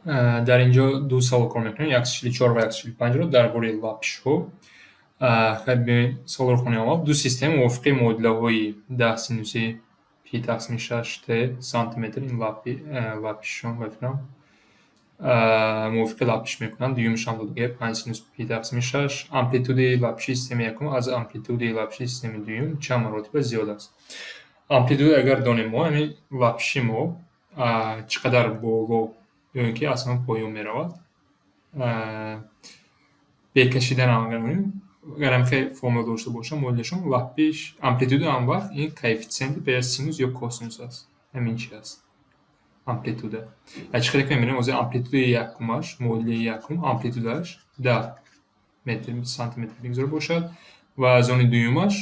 Дар ин ҷо ду савол кор мекунем: 144 ва 145-ро дар бораи лаппишҳо. Хеле биёед, саволро хонем аввал. Ду система мувофиқи муодилаҳои 10 синуси пи тақсими 6 т сантиметр, ин лаппишшон ба фикрам, мувофиқи лаппиш мекунанд. Дуюмашам додагия 5 синус пи тақсими 6. Амплитудаи лаппиши системаи якум аз амплитудаи лаппиши системаи дуюм чанд маротиба зиёд аст? Амплитуда агар донем мо, ҳамин лаппиши мо чӣ қадар боло ё ин ки аз ҳама поён меравад. Бекашиданам агар гӯем, агар ҳамин формула дошта бошам, муодилашон лаппиш, амплитуда ҳам вақт ин коэффитсиенти пеш аз синус ё косинус аст. Ҳамин чи аст? Амплитуда. А чӣ хеле ки мебинем, ҳозир амплитудаи якумаш, муодилаи якум, амплитудааш 10 метр сантиметр бигзор бошад ва аз они дуюмаш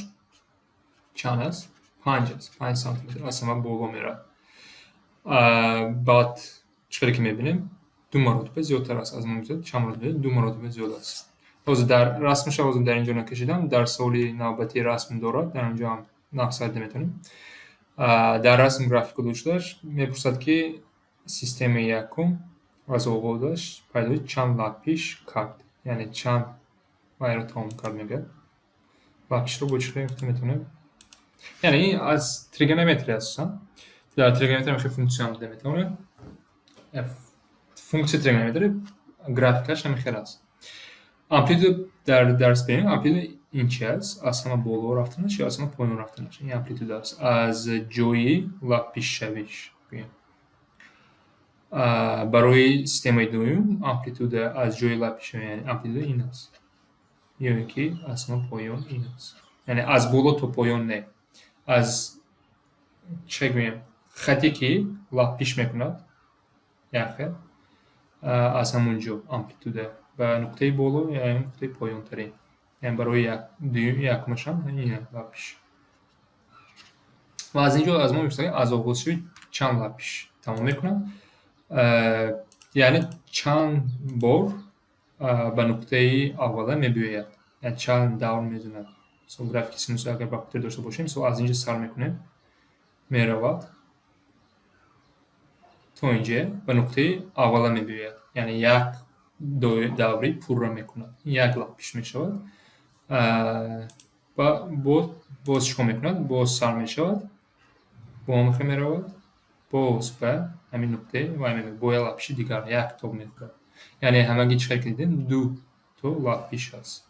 чанд аст? 5 аст. 5 сантиметр аз ҳама боло меравад. Баъд чӣ хеле ки мебинем, ду маротиба зиёдтар аст. Аз мо чанд маротиба? Ду маротиба зиёд аст. Ҳозир дар расмаша ҳозир дар ин ҷо накашидам, дар саволи навбатӣ расм дорад, дар он ҷо ҳам нақш карда метавонем. Дар расм графика доштааш мепурсад, ки системаи якум аз оғозаш пайдоиш чанд лаппиш кард, яъне чанд вайро тамом кард, мегӯяд. Лаппишро бо чӣ хел гуфта метавонем? Яъне ин аз тригонометрия асосан. Дар тригонометрия ҳам хел функсияам дида метавонем. Функсияи тригонометрия графикаш ҳамин хел аст. Амплитуда дар дарс бинем, амплитуда ин чи аст? Аз ҳама боло рафтанаш ё аз ҳама поён рафтанаш? Ин амплитуда аст. Аз ҷои лаппишшавиш гӯем. Барои системаи дуюм амплитуда аз ҷои лаппишшавӣ, яъне амплитуда ин аст. Ё ин ки аз ҳама поён ин аст. Яъне аз боло то поён не. Аз чӣ гӯем, хате ки лаппиш мекунад, як хел, аз ҳамон ҷо амплитуда ба нуқтаи боло ё нуқтаи поёнтарин. Яъне барои якумашам ин лаппиш. Ва аз ин ҷо аз мо мепурсад, аз оғозшавӣ чанд лаппиш тамом мекунад, яъне чанд бор ба нуқтаи аввала мебиёяд, яъне чанд давр мезанад. Мисол, графики синусро агар ба хотир дошта бошем, мисол, аз ин ҷо сар мекунем, меравад то инҷа, ба нуқтаи аввала мебиёяд, яъне як даври пурра мекунад, як лаппиш мешавад. Ва боз чӣ кор мекунад? Боз сар мешавад, бо ҳамин меравад, боз ба ҳамин нуқтаи вай мебиёяд, бо як лаппиши дигар як тоб мехӯрад. Яъне ҳамагӣ чӣ хел ки дидем, ду то лаппиш аст.